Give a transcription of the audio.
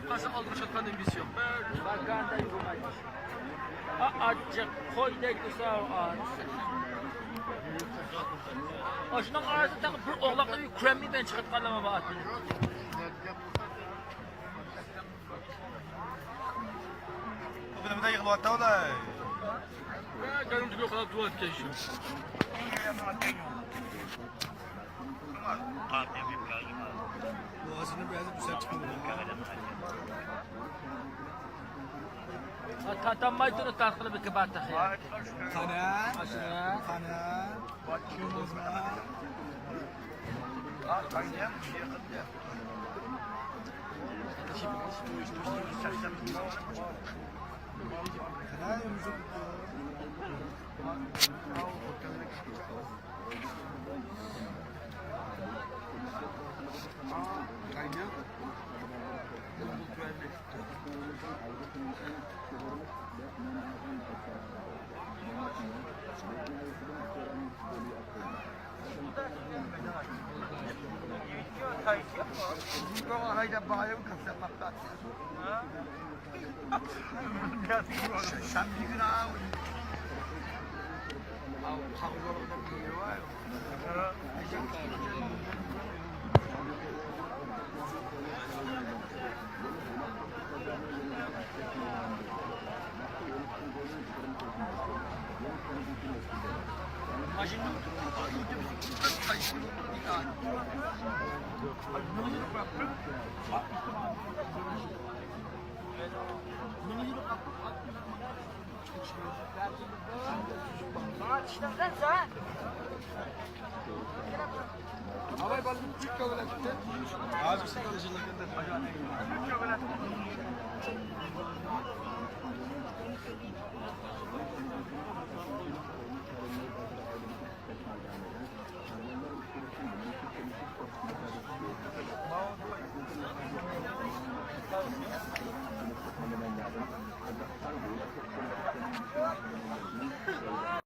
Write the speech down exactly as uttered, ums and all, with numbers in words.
قالسا ئالدىغا چاتقاندىن بىرسى يوق. ئا، ئاچچىق، قويدەك تۇرسا ئاچ. ئاشۇنىڭ ئارىسىدا تېخى بىر ئوغلاقنى كۆرەلمەي مەن چىقىۋاتقانلىرىم بار. بۇ نېمىدە يىغلىۋاتتا ئۇلار؟ گەرمىدە يوقلاپ تۇرۇۋاتقان شۇ. بوغازىنى بەزى تۈزەتىپ قويدۇم. تاتالماي تۇرۇپ تارتقىلى بىكى بار تېخى. قانا؟ ئاشۇ. قانا؟